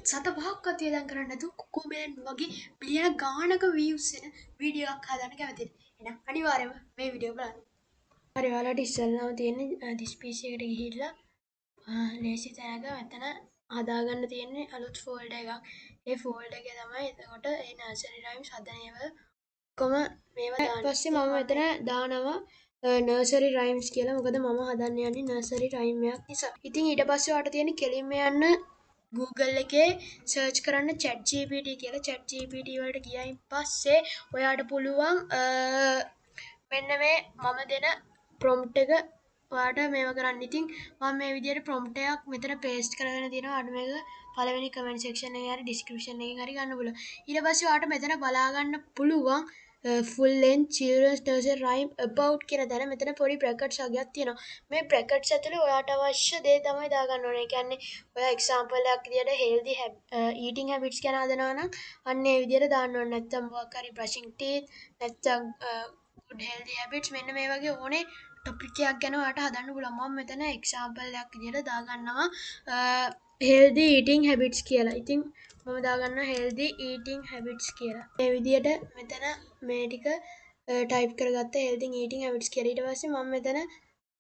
සත පහක්වත් වියදම් කරන්නේ නැතුව කොකෝමෙලන් වගේ මිලියන ගාණක වීව්ස් එන වීඩියෝ එකක් හදන්න කැමතිද? එහෙනම් අනිවාර්යයෙන්ම මේ වීඩියෝ බලන්න. හරි, ඔයාලට ඉස්සෙල්ලාම තියෙන්නේ this PC එකට ගිහිල්ලා ලේසි තැනක මෙතන හදාගන්න තියෙන්නේ අලුත් ෆෝල්ඩර් එකක්. ඒ ෆෝල්ඩර් එකේ තමයි එතකොට ඒ නර්සරි රයිම්ස් හදන ඒවා ඔක්කොම මේවා දාන්න. පස්සේ මම මෙතන දානවා නර්සරි රයිම්ස් කියලා. මොකද මම හදන්න යන්නේ නර්සරි රයිම් එකක් නිසා. ඉතින් ඊට පස්සේ ඔයාලට තියෙන්නේ කෙලින්ම යන්න Google එකේ සර්ච් කරන්න ChatGPT කියලා. ChatGPT වලට ගියයින් පස්සේ ඔයාට පුළුවන් මෙන්න මේ මම දෙන ප්‍රොම්ප්ට් එක ඔයාට මේව කරන්න. ඉතින් මම මේ විදිහට ප්‍රොම්ප්ට් එකක් මෙතන පේස්ට් කරගෙන තියෙනවා. ඔයාට මේක පළවෙනි කමෙන්ට් සෙක්ෂන් එකේ හරි ඩිස්ක්‍රිප්ෂන් එකෙන් හරි ගන්න පුළුවන්. ඊට පස්සේ ඔයාට මෙතන බලා ගන්න පුළුවන් full length children's nursery rhyme about කියන තැන මෙතන පොඩි බ්‍රැකට්ස් වගේක් තියෙනවා. මේ බ්‍රැකට්ස් ඇතුලේ ඔයාට අවශ්‍ය දේ තමයි දාගන්න ඕනේ. ඒ කියන්නේ ඔයා එක්සැම්පල් එකක් විදියට healthy eating habits ගැන හදනවා නම් අන්න ඒ විදියට දාන්න ඕනේ. නැත්තම් මොකක් හරි brushing teeth, නැත්තම් good healthy habits, මෙන්න මේ වගේ ඕනේ ටොපික් එකක් ගැන ඔයාට හදන්න පුළුවන්. මම මෙතන එක්සැම්පල් එකක් විදියට දාගන්නවා healthy eating habits කියලා. ඉතින් මම දාගන්නවා healthy eating habits කියලා. මේ විදියට මෙතන මේ ටික ටයිප් කරගත්ත healthy eating habits කියලා. ඊට පස්සේ මම මෙතන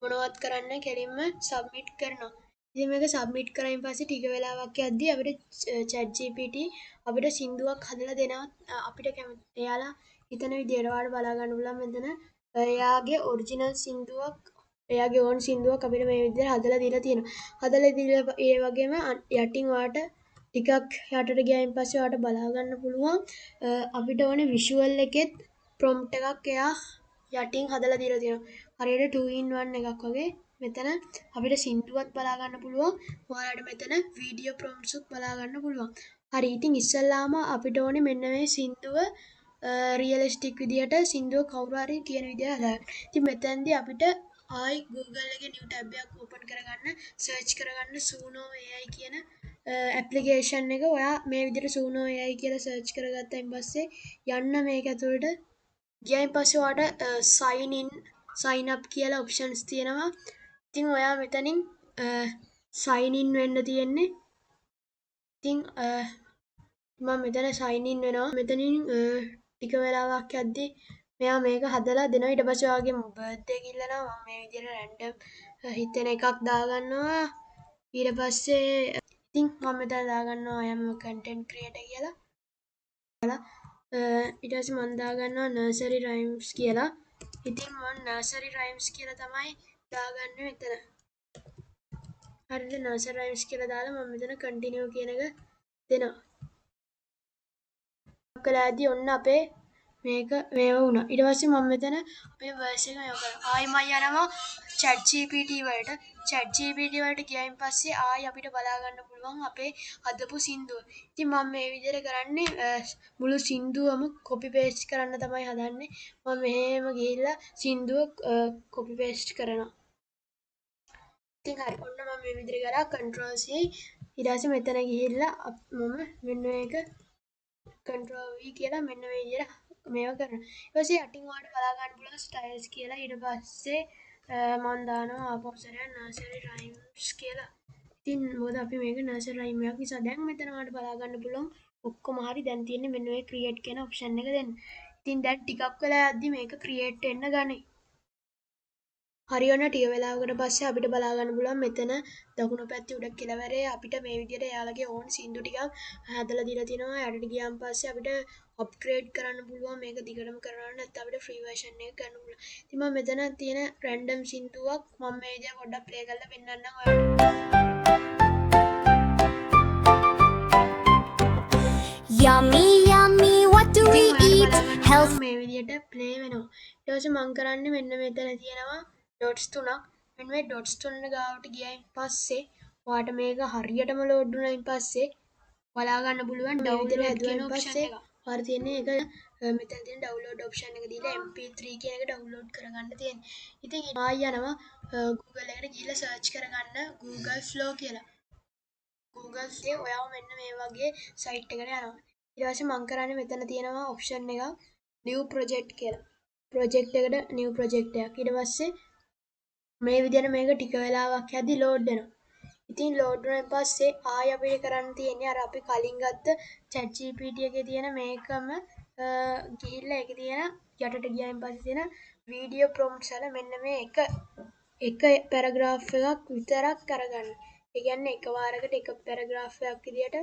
මොනවත් කරන්නේ කෙලින්ම සබ්මිට් කරනවා. ඉතින් මේක සබ්මිට් කරායින් පස්සේ ටික වෙලාවක් යද්දී අපිට ChatGPT අපිට සින්දුවක් හදලා දෙනවා අපිට කැමති එයාලා හිතන විදියට. ඔයාලට බලා ගන්න පුළුවන් මෙතන එයාගේ ඔරිජිනල් සින්දුවක්, එයාගේ ඕන් සින්දුවක් අපිට මේ විදිහට හදලා දීලා තියෙනවා. හදලා දීලා ඒ වගේම යටින් ඔයාට ටිකක් යටට ගියායින් පස්සේ ඔයාට බලා ගන්න පුළුවන් අපිට ඕනේ විෂුවල් එකෙත් ප්‍රොම්ප්ට් එකක් එයා යටින් හදලා දීලා තියෙනවා. හරියට 2 in 1 එකක් වගේ මෙතන අපිට සින්දුවත් බලා ගන්න පුළුවන්. ඔයාලට මෙතන වීඩියෝ ප්‍රොම්ප්ට්ස් උත් බලා ගන්න පුළුවන්. හරි, ඉතින් ඉස්සල්ලාම අපිට ඕනේ මෙන්න මේ සින්දුව රියලිස්ටික් විදියට සින්දුව කවුරු හරි කියන විදියට හදාගන්න. ඉතින් මෙතනදී අපිට ආයි Google එකේ නිව් ටැබ් එකක් ඕපන් කරගන්න, සර්ච් කරගන්න Suno AI කියන ඇප්ලිකේෂන් එක. ඔයා මේ විදිහට Suno AI කියලා සර්ච් කරගත්තයින් පස්සේ යන්න මේක ඇතුළට ගියයින් පස්සේ ඔයාට sign in, sign up කියලා ඔප්ෂන්ස් තියෙනවා. ඉතින් ඔයා මෙතනින් sign in වෙන්න තියෙන්නේ. ඉතින් මම මෙතන sign in වෙනවා. මෙතනින් ටික වෙලාවක් යද්දි මෙයා මේක හදලා දෙනවා. ඊට පස්සේ ඔයාගේ බර්ත්ඩේ එක ඉල්ලනවා. මම මේ විදිහට රැන්ඩම් හිතෙන එකක් දාගන්නවා. ඊට පස්සේ ඉතින් මම මෙතන දාගන්නවා I am a content creator කියලා. ඊට පස්සේ මම දාගන්නවා nursery rhymes කියලා. ඉතින් මම nursery rhymes කියලා තමයි දාගන්නේ මෙතන. හරිද? Nursery rhymes කියලා දාලා මම මෙතන continue කියන එක දෙනවා. කළාදී ඔන්න අපේ මේක මේව වුණා. ඊට පස්සේ මම මෙතන අපේ වර්ස් එක මේව කරනවා. ආයි මම යනවා ChatGPT වලට. ChatGPT වලට ගියයින් පස්සේ ආයි අපිට බලා ගන්න පුළුවන් අපේ හදපු සින්දුව. ඉතින් මම මේ විදිහට කරන්නේ මුළු සින්දුවම කොපි පේස්ට් කරන්න තමයි හදන්නේ. මම මෙහෙම ගිහිල්ලා සින්දුව කොපි පේස්ට් කරනවා. ඉතින් හරි. ඔන්න මම මේ විදිහට කරා Control C. ඊට පස්සේ මෙතන ගිහිල්ලා මම මෙන්න මේක Control V කියලා මෙන්න මේ විදිහට මේව කරනවා. ඊට පස්සේ යටින් ඔයාලට බලා ගන්න පුළුවන් ස්ටයිල්ස් කියලා. ඊට පස්සේ මම දානවා ආපහු සැරයක් නර්සරි රයිම්ස් කියලා. ඉතින් මොකද අපි මේක නර්සරි රයිම් එකක් නිසා. දැන් මෙතන ඔයාලට බලා ගන්න පුළුවන් ඔක්කොම හරි. දැන් තියෙන්නේ මෙන්න මේ ක්‍රියේට් කියන ඔප්ෂන් එක දෙන්න. ඉතින් දැන් ටිකක් වෙලා යද්දි මේක ක්‍රියේට් වෙන්න ගනී. හරි, ඔන්න ටික වෙලාවකට පස්සේ අපිට බලා ගන්න පුළුවන් මෙතන දකුණු පැත්තේ උඩ කෙළවරේ අපිට මේ විදිහට එයාලගේ ඕන් සින්දු ටිකක් හදලා දීලා තිනවා. යටට ගියාන් පස්සේ අපිට අප්ග්‍රේඩ් කරන්න පුළුවන් මේක දිගටම කරනවා නම්, නැත්නම් අපිට ෆ්‍රී වර්ෂන් එක ගන්න පුළුවන්. ඉතින් මම මෙතන තියෙන රැන්ඩම් සින්දුවක් මම මේ විදිහට පොඩ්ඩක් ප්ලේ කරලා පෙන්නන්නම් ඔයාලට. Yummy, yummy, what do we ඉතින් ඔයාලට eat? බලා ගන්න Health පුළුවන් මේ විදිහට ප්ලේ වෙනවා. ඊට පස්සේ මං කරන්නේ මෙන්න මෙතන තියෙනවා ඩොට්ස් තුනක්. මෙන්න මේ ඩොට්ස් තුන ගාවට ගියයින් පස්සේ ඔයාට මේක හරියටම ලෝඩ් වුණායින් පස්සේ බලා ගන්න පුළුවන් මේ විදිහට හැදුවයින් පස්සේ ඔයාලට තියෙන්නේ ඒක මෙතන තියෙන ඩවුන්ලෝඩ් ඔප්ෂන් එක දීලා MP3 කියන එක ඩවුන්ලෝඩ් කරගන්න තියෙන්නේ. ඉතින් ආයි යනවා Google එකට ගිහිල්ලා සර්ච් කරගන්න Google Flow කියලා. Google එකේ ඔයාව මෙන්න මේ වගේ සයිට් එකට යනවා. ඊට පස්සේ මං කරන්නේ මෙතන තියෙනවා ඔප්ෂන් එකක් new project කියලා. ප්‍රොජෙක්ට් එකට නිව් ප්‍රොජෙක්ට් එකක්. ඊට පස්සේ මේ විදිහට මේක ටික වෙලාවක් යද්දි ලෝඩ් වෙනවා. ඉතින් ලෝඩ් වුණාන් පස්සේ ආයෙ අපිට කරන්න තියෙන්නේ අර අපි කලින් ගත්ත ChatGPT එකේ තියෙන මේකම ගිහිල්ලා ඒකේ තියෙන යටට ගියායින් පස්සේ තියෙන වීඩියෝ ප්‍රොම්ප්ට්ස් වල මෙන්න මේ එක එක පැරග්‍රාෆ් එකක් විතරක් අරගන්න. ඒ කියන්නේ එකපාරකට එක පැරග්‍රාෆ් එකක් විදියට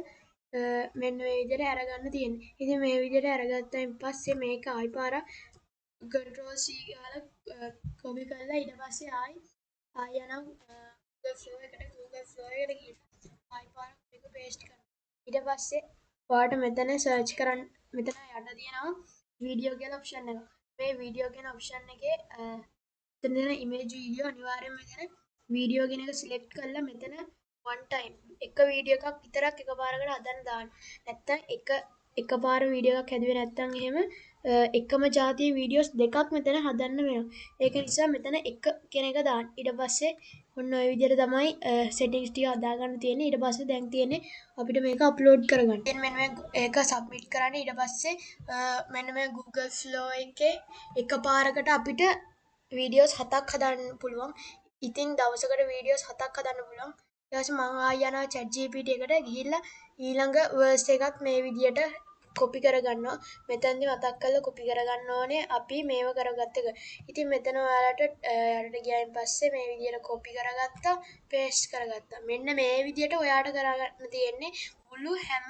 මෙන්න මේ විදියට අරගන්න තියෙන්නේ. ඉතින් මේ විදියට අරගත්තයින් පස්සේ මේක ආයි පාරක් Ctrl C ගහලා කොපි කරලා ඊට පස්සේ ආයි ආයි යනවා Google Flow එකට. Google Flow එකට ගිහින් ආයි පාරක් මේක පේස්ට් කරනවා. ඊට පස්සේ ඔයාට මෙතන සර්ච් කරන්න මෙතන යට තියෙනවා වීඩියෝ කියලා ඔප්ෂන් එකක්. මේ වීඩියෝ කියන ඔප්ෂන් එකේ මෙතන තියෙන ඉමේජ් වීඩියෝ අනිවාර්යයෙන්ම මෙතන වීඩියෝ කියන එක සිලෙක්ට් කරලා මෙතන වන් ටයිම් එක වීඩියෝ එකක් විතරක් එකපාරකට හදන්න දාන්න. නැත්තම් එක එකපාර වීඩියෝ එකක් හැදුවේ නැත්තම් එහෙම එකම ජාතියේ වීඩියෝස් දෙකක් මෙතන හදන්න වෙනවා. ඒක නිසා මෙතන එක කියන එක දාන්න. ඊට පස්සේ ඔන්න ඔය විදිහට තමයි සෙටින්ග්ස් ටික හදාගන්න තියෙන්නේ. ඊට පස්සේ දැන් තියෙන්නේ අපිට මේක අප්ලෝඩ් කරගන්න. ඉතින් මෙන්න මේ ඒක සබ්මිට් කරන්න. ඊට පස්සේ මෙන්න මේ Google Flow එකේ එකපාරකට අපිට වීඩියෝස් 7ක් හදන්න පුළුවන්. ඉතින් දවසකට වීඩියෝස් 7ක් හදන්න පුළුවන්. ඊට පස්සේ මං ආයි යනවා ChatGPT එකට ගිහිල්ලා ඊළඟ වර්ස් එකත් මේ විදියට කොපි කරගන්නවා. මෙතනදි මතක් කරලා කොපි කරගන්න ඕනේ අපි මේව කරගත්ත එක. ඉතින් මෙතන ඔයාලට යටට ගියායින් පස්සේ මේ විදියට කොපි කරගත්තා, පේස්ට් කරගත්තා. මෙන්න මේ විදියට ඔයාට කරගන්න තියෙන්නේ මුළු හැම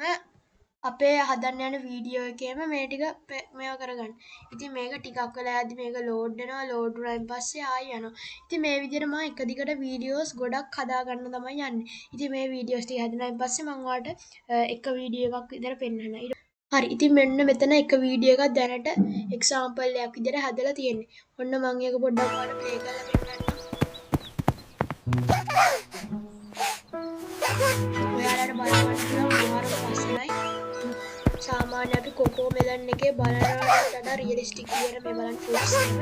අපේ හදන්න යන වීඩියෝ එකේම මේ ටික මේව කරගන්න. ඉතින් මේක ටිකක් වෙලා යද්දි මේක ලෝඩ් වෙනවා. ලෝඩ් වුණායින් පස්සේ ආයි යනවා. ඉතින් මේ විදියට මම එක දිගට වීඩියෝස් ගොඩක් හදාගන්න තමයි යන්නේ. ඉතින් මේ වීඩියෝස් ටික හැදුනායින් පස්සේ මම ඔයාලට එක වීඩියෝ එකක් විතර පෙන්නනවා. හරි. ඉතින් මෙන්න මෙතන එක වීඩියෝ එකක් දැනට එක්සැම්පල් එකක් විදියට හදලා තියෙන්නේ. ඔන්න මම ඒක පොඩ්ඩක් ඔයාලට ප්ලේ කරලා පෙන්නන්නම්. ඔයාලට බලන්න පුළුවන් මාරම ලස්සනයි. සාමාන්‍ය අපි කොකෝ මෙලන් එකේ බලනවට වඩා රියලිස්ටික් විදියට මේ බලන්න ෆෘට්ස් එහෙම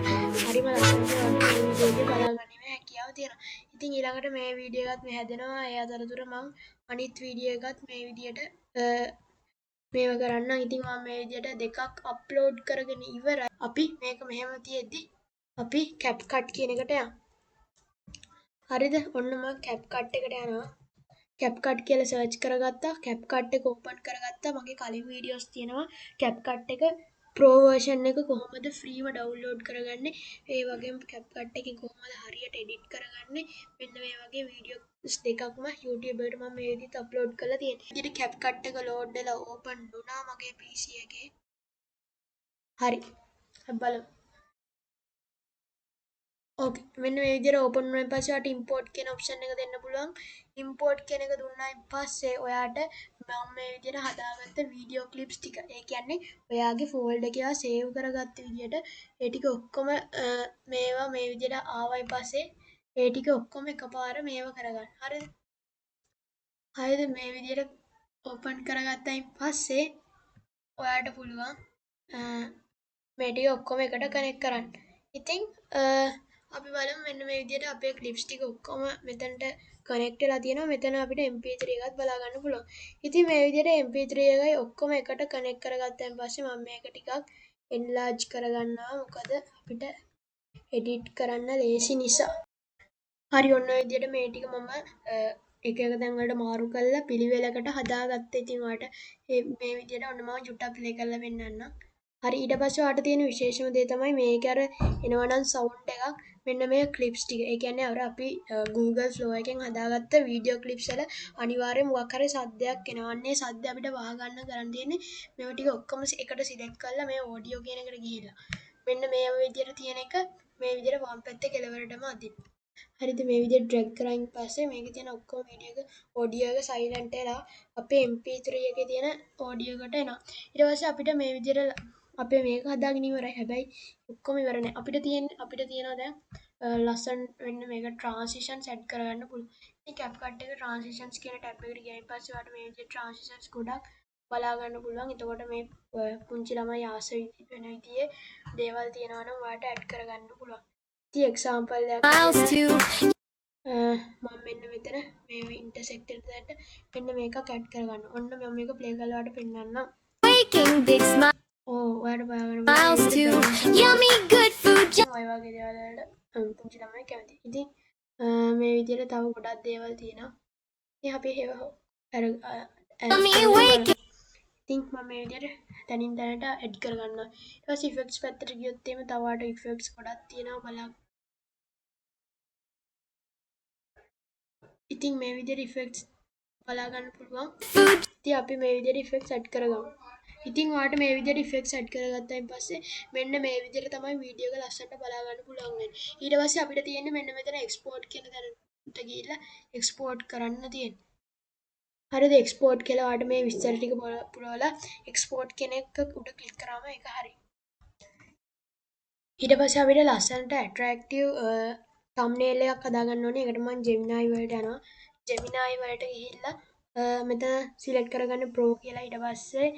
හරිම ලස්සනට ඔයාලට මේ වීඩියෝ එකේ බලාගැනීමේ හැකියාව තියෙනවා. ඉතින් ඊළඟට මේ වීඩියෝ එකත් මේ හැදෙනවා. ඒ අතරතුර මං අනිත් වීඩියෝ එකත් මේ විදියට මේව කරන්නම්. ඉතින් මම මේ විදියට දෙකක් අප්ලෝඩ් කරගෙන ඉවරයි. අපි මේක මෙහෙම තියෙද්දි අපි CapCut කියන එකට යමු. හරිද? ඔන්න මං CapCut එකට යනවා. CapCut කියලා සර්ච් කරගත්තා. CapCut එක ඕපන් කරගත්තා. මගේ කලින් වීඩියෝස් තියෙනවා CapCut එක Pro version එක කොහොමද ෆ්‍රීව ඩවුන්ලෝඩ් කරගන්නේ, ඒ වගේම CapCut එකෙන් කොහොමද හරියට එඩිට් කරගන්නේ, මෙන්න මේ වගේ වීඩියෝස් දෙකක්ම YouTube එකට මම මේ විදිහට අප්ලෝඩ් කරලා තියෙනවා. විදිහට CapCut එක ලෝඩ් වෙලා ඕපන් වුණා මගේ PC එකේ. හරි. අපි බලමු. ඕකේ. මෙන්න මේ විදිහට ඕපන් වුණාන් පස්සේ ඔයාට ඉම්පෝට් කියන ඔප්ෂන් එක දෙන්න පුළුවන්. ඉම්පෝට් කියන එක දුන්නායින් පස්සේ ඔයාට මම මේ විදිහට හදාගත්ත වීඩියෝ ක්ලිප්ස් ටික, ඒ කියන්නේ ඔයාගේ ෆෝල්ඩර් එකේ ඔයා සේව් කරගත්ත විදිහට ඒ ටික ඔක්කොම මේවා මේ විදිහට ආවයි පස්සේ ඒ ටික ඔක්කොම එකපාර මේව කරගන්න. හරිද? හරිද? මේ විදිහට ඕපන් කරගත්තයින් පස්සේ ඔයාට පුළුවන් මේ ටික ඔක්කොම එකට කනෙක්ට් කරන්න. ඉතින් අපි බලමු මෙන්න මේ විදිහට අපේ ක්ලිප්ස් ටික ඔක්කොම මෙතනට කනෙක්ට් වෙලා තියෙනවා. මෙතන අපිට MP3 එකත් බලා ගන්න පුළුවන්. ඉතින් මේ විදිහට MP3 එකයි ඔක්කොම එකට කනෙක්ට් කරගත්තන් පස්සේ මම මේක ටිකක් එන්ලාජ් කරගන්නවා. මොකද අපිට එඩිට් කරන්න ලේසි නිසා. හරි, ඔන්න ඔය විදිහට මේ ටික මම එක එක තැන් වලට මාරු කරලා පිළිවෙලකට හදාගත්තා. ඉතින් ඔයාලට මේ විදිහට ඔන්න මම චුට්ටක් ප්ලේ කරලා පෙන්නන්නම්. හරි, ඊට පස්සේ ඔයාලට තියෙන විශේෂම දේ තමයි මේක අර එනවනම් සවුන්ඩ් එකක් මෙන්න මේ ක්ලිප්ස් ටික. ඒ කියන්නේ අර අපි Google Flow එකෙන් හදාගත්ත වීඩියෝ ක්ලිප්ස් වල අනිවාර්යයෙන් මොකක් හරි සද්දයක් එනවා. අන්නේ සද්ද අපිට වහගන්න කරන් තියෙන්නේ මේවා ටික ඔක්කොම එකට සිලෙක්ට් කරලා මේ ඔඩියෝ කියන එකට ගිහිල්ලා මෙන්න මේ විදියට තියෙන එක මේ විදියට වම් පැත්තේ කෙළවරටම අදින්න. හරිද? මේ විදියට ඩ්‍රැග් කරායින් පස්සේ මේකේ තියෙන ඔක්කොම වීඩියෝ එක ඔඩියෝ එක සයිලන්ට් වෙලා අපේ MP3 එකේ තියෙන ඔඩියෝ එකට එනවා. ඊට පස්සේ අපිට මේ විදියට අපේ මේක හදාගෙන ඉවරයි. හැබැයි ඔක්කොම ඉවර නෑ. අපිට තියෙනවා දැන් ලස්සන වෙන්න මේක ට්‍රාන්සිෂන්ස් ඇඩ් කරගන්න පුළුවන්. ඉතින් CapCut එක ට්‍රාන්සිෂන්ස් කියන ටැබ් එකට ගියයින් පස්සේ ඔයාලට මේ විදියට ට්‍රාන්සිෂන්ස් ගොඩක් බලා ගන්න පුළුවන්. එතකොට මේ පුංචි ළමයි ආස වෙන විදිහේ දේවල් තියෙනවා නම් ඔයාලට ඇඩ් කරගන්න පුළුවන්. ඉතින් එක්සැම්පල් එකක් මම මෙන්න මෙතන මේ ඉන්ටර්සෙක්ට් එකට මෙන්න මේකක් ඇඩ් කරගන්න. ඔන්න මම මේක ප්ලේ කරලා ඔයාලට පෙන්නන්නම්. Making big smiles ඔව්, ඔයාලට බලා ගන්න පුළුවන්. to yummy good food. ඔය වගේ දේවල් වලට පුංචි ළමයි කැමතියි. ඉතින් මේ විදිහට තව ගොඩක් දේවල් තියෙනවා. ඉතින් අපි ඒව අර Yummy waking. ඉතින් මම මේ විදිහට තනින් තැනට ඇඩ් කරගන්නවා. ඊට පස්සේ ඉෆෙක්ට්ස් පැත්තට ගියොත් එහෙම තව ආට ඉෆෙක්ට්ස් ගොඩක් තියෙනවා බලන්න. ඉතින් මේ විදිහට ඉෆෙක්ට්ස් බලා ගන්න පුළුවන්. ඉතින් අපි මේ විදිහට ඉෆෙක්ට්ස් ඇඩ් කරගමු. ඉතින් ඔයාලට මේ විදිහට ඉෆෙක්ට්ස් ඇඩ් කරගත්තයින් පස්සේ මෙන්න මේ විදිහට තමයි වීඩියෝ එක ලස්සනට බලා ගන්න පුළුවන් වෙන්නේ. ඊට පස්සේ අපිට තියෙන්නේ මෙන්න මෙතන එක්ස්පෝර්ට් කියන තැනට ගිහිල්ලා එක්ස්පෝර්ට් කරන්න තියෙන්නේ. හරිද? එක්ස්පෝර්ට් කියලා ඔයාලට මේ විස්තර ටික පුරවලා එක්ස්පෝර්ට් කියන එක උඩ ක්ලික් කරාම ඒක හරි. ඊට පස්සේ අපිට ලස්සනට ඇට්‍රැක්ටිව් තම්නේල් එකක් හදාගන්න ඕනේ. ඒකට මම Gemini වලට යනවා. Gemini වලට ගිහිල්ලා මෙතන සිලෙක්ට් කරගන්න Pro කියලා. ඊට පස්සේ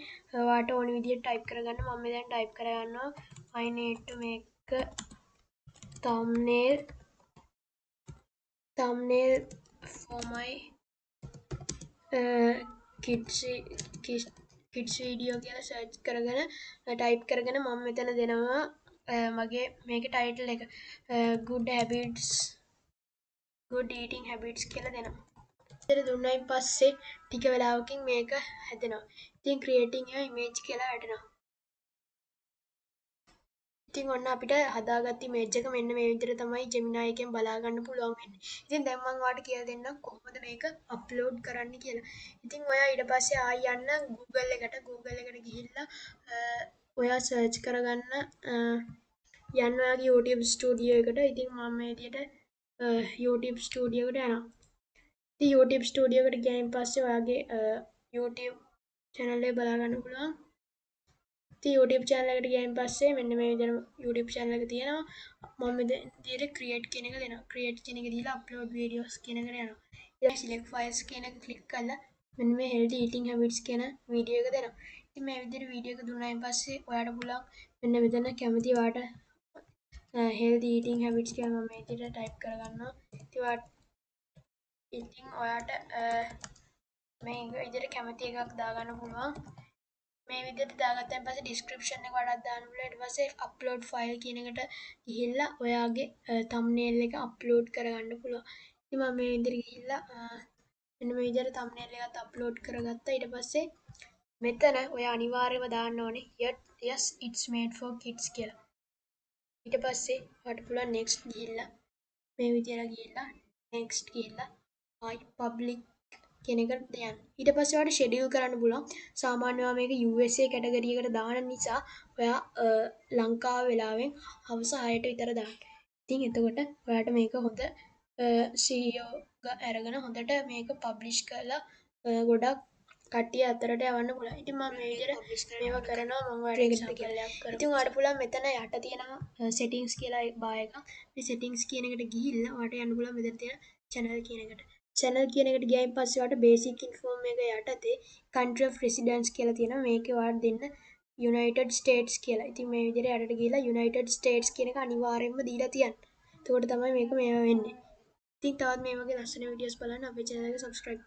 ඔයාට ඕන විදිහට ටයිප් කරගන්න. මම මෙතන ටයිප් කරගන්නවා I need to make a thumbnail for my kids video කියලා සර්ච් කරගෙන ටයිප් කරගෙන මම මෙතන දෙනවා මගේ මේකේ ටයිටල් එක good habits, good eating habits කියලා දෙනවා. ඉතින් දුන්නයින් පස්සේ ටික වෙලාවකින් මේක හැදෙනවා. ඉතින් creating your image කියලා වැටෙනවා. ඉතින් ඔන්න අපිට හදාගත්ත ඉමේජ් එක මෙන්න මේ විදිහට තමයි Gemini එකෙන් බලා ගන්න පුළුවන් වෙන්නේ. ඉතින් දැන් මම ඔයාලට කියලා දෙන්නම් කොහොමද මේක අප්ලෝඩ් කරන්න කියලා. ඉතින් ඔයා ඊට පස්සේ ආයි යන්න Google එකට. Google එකට ගිහිල්ලා ඔයා සර්ච් කරගන්න යන්න ඔයාගේ YouTube Studio එකට. ඉතින් මම මේ විදිහට YouTube Studio එකට යනවා. ඉතින් YouTube Studio එකට ගියයින් පස්සේ ඔයාගේ YouTube channel එක බලා ගන්න පුළුවන්. ඉතින් YouTube channel එකට ගියයින් පස්සේ මෙන්න මේ විදිහට YouTube channel එක තියෙනවා. මම මේ විදිහට create කියන එක දෙනවා. create කියන එක දීලා upload videos කියන එකට යනවා. ඊට select files කියන එක ක්ලික් කරලා මෙන්න මේ healthy eating habits කියන වීඩියෝ එක දෙනවා. ඉතින් මේ විදිහට වීඩියෝ එක දුන්නායින් පස්සේ ඔයාට පුළුවන් මෙන්න මෙතන කැමති ඔයාට healthy eating habits කියලා මම මේ විදිහට ටයිප් කරගන්නවා. ඉතින් ඔයාට මේ විදිහට කැමති එකක් දාගන්න පුළුවන්. මේ විදිහට දාගත්තයින් පස්සේ ඩිස්ක්‍රිප්ෂන් එක වඩාත් දාන්න පුළුවන්. ඊට පස්සේ අප්ලෝඩ් ෆයිල් කියන එකට ගිහිල්ලා ඔයාගේ තම්නේල් එක අප්ලෝඩ් කරගන්න පුළුවන්. ඉතින් මම මේ විදිහට ගිහිල්ලා මෙන්න මේ විදිහට තම්නේල් එකත් අප්ලෝඩ් කරගත්තා. ඊට පස්සේ මෙතන ඔයා අනිවාර්යයෙන්ම දාන්න ඕනේ yes it's made for kids කියලා. ඊට පස්සේ ඔයාට පුළුවන් next ගිහිල්ලා මේ විදිහට ගිහිල්ලා next ගිහිල්ලා ආයි public කියන එකට යන්න. ඊට පස්සේ ඔයාට ෂෙඩියුල් කරන්න පුළුවන්. සාමාන්‍යව මේක USA category එකට දාන නිසා ඔයා ලංකාව වෙලාවෙන් හවස 6ට විතර දාන්න. ඉතින් එතකොට ඔයාට මේක හොඳ CEO අරගෙන හොඳට මේක පබ්ලිෂ් කරලා ගොඩක් කට්ටිය අතරට යවන්න පුළුවන්. ඉතින් මම මේ විදිහට මේවා කරනවා. මම ඔයාලට එක්සැම්පල් එකක් කරමු. ඉතින් ඔයාලට පුළුවන් මෙතන යට තියෙනවා සෙටින්ග්ස් කියලා බාර් එකක්. මේ සෙටින්ග්ස් කියන එකට ගිහිල්ලා ඔයාලට යන්න පුළුවන් මෙතන තියෙන channel කියන එකට. channel කියන එකට ගියයින් පස්සේ ඔයාලට බේසික් ඉන්ෆෝම් එක යටතේ country of residence කියලා තියෙනවා. මේකේ ඔයාලට දෙන්න United States කියලා. ඉතින් මේ විදිහට යටට ගිහිල්ලා United States කියන එක අනිවාර්යයෙන්ම දීලා තියන්න. එතකොට තමයි මේක මේවා වෙන්නේ. ඉතින් තවත් මේ වගේ ලස්සන වීඩියෝස් බලන්න අපේ channel එක subscribe